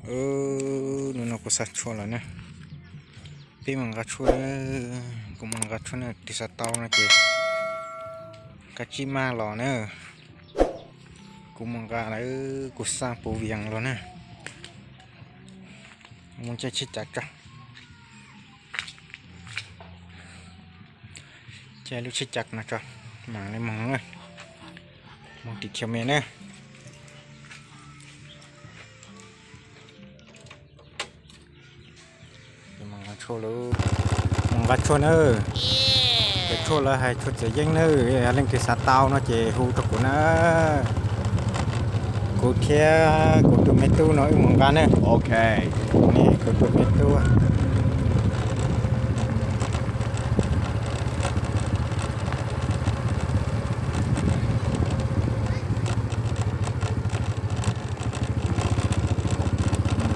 Hnub no kuv xa tshuaj lawm na. Peb mus nqa tshuaj na, kuv mus nqa tshuaj na, twb xav tau no ces kab tsib maj los na. Kuv mus nqa lawm, kuv xaj puas vias los na. Mus caij tsheb cav tso. Caij lub tsheb cav no tso, mam li mus na. Mus tim khiav me na. Mus nqa tshuaj na. Cov tshuaj lawv hais tshuaj txiav yeeb na, yog leej twg xav tau no ces hu rau kuv na. Kuv thiab kuv tus me tub no wb mus nqa na. Ok, kuv tus me tub.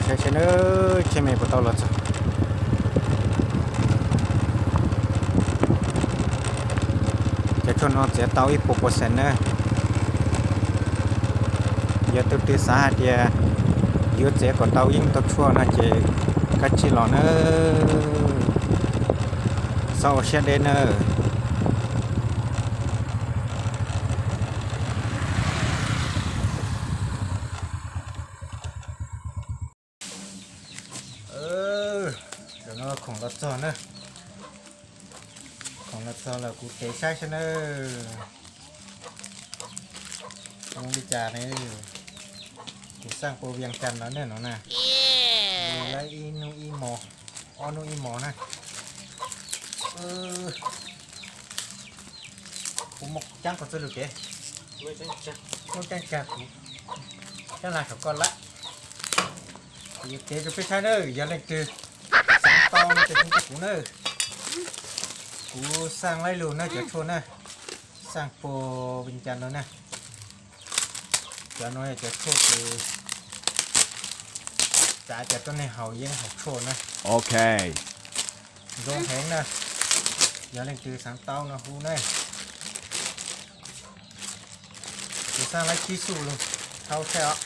Saib saib na, tsheb me puas tau los txog. Cov tshuaj no txiav tau ib puas percent na. Yog tus twg xav hais tias yuav txiav kom tau yeeb tau tshuaj no ces kab tsib los na. Txhob ua siab deb na. Zaum no khoom los txog na. Khoom los txog lawm kuv tev saib saib na. Zoo li cas ne? Kuv xaj puas vias cas no ne no na. Lawv ib hnub ib mos, ob hnub ib mos na. Kuv muab caab qhov txuj lug kev, muab caab tsag kuv, caab lag saum koj lawm. Kuv yuav kev rau peb saib na, yog leej twg xav tau no ces hu rau kuv na. Kuv xaj laib lug na cov tshuaj na, xaj puas vias cas no na. Cov no yog cov tshuaj kws tsav cov tuab neeg haus yeeb haus tshuaj na. Ok, zoo heev na. Yog leej twg xav tau no hu na. Kuv xaj laib tsib xuj lug, thaub saib os.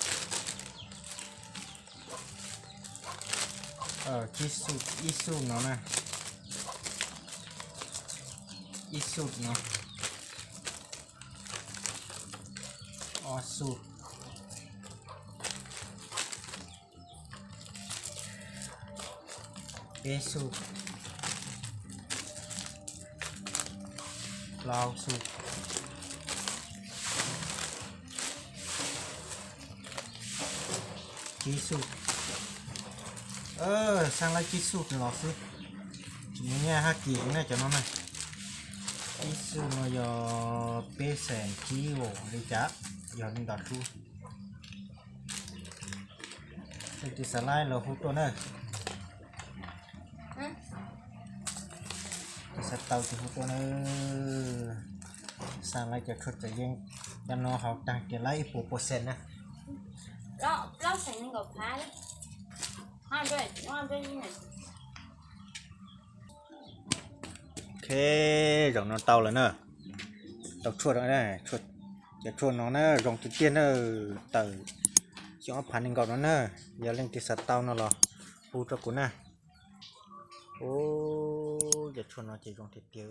Tsib xuj, ib xuj no na, ib xuj no, ob xuj, peb xuj, plaub xuj, tsib xuj. Xaj laib tsib xuj los xwb, tsis nyaj hab kis ne cov no na. Ib xuj no yog peb xees tsib os li cas, yog li ntawd xwb. Leej twg xav laib los hu tuaj na. Tus xav tau ces hu tuaj na. Xaj laib cov tshuaj txiav yeeb, cov no haus tag ces laib ib puas percent na. Ok, zaum no tau lawm na. Tau tshuaj, cov tshuaj no na zoo tiag tiag na, tawm xyoo ob phav nees nkaum no na. Yog leej twg xav tau no los hu rau kuv na. Ub, cov tshuaj no ces zoo tiag tiag.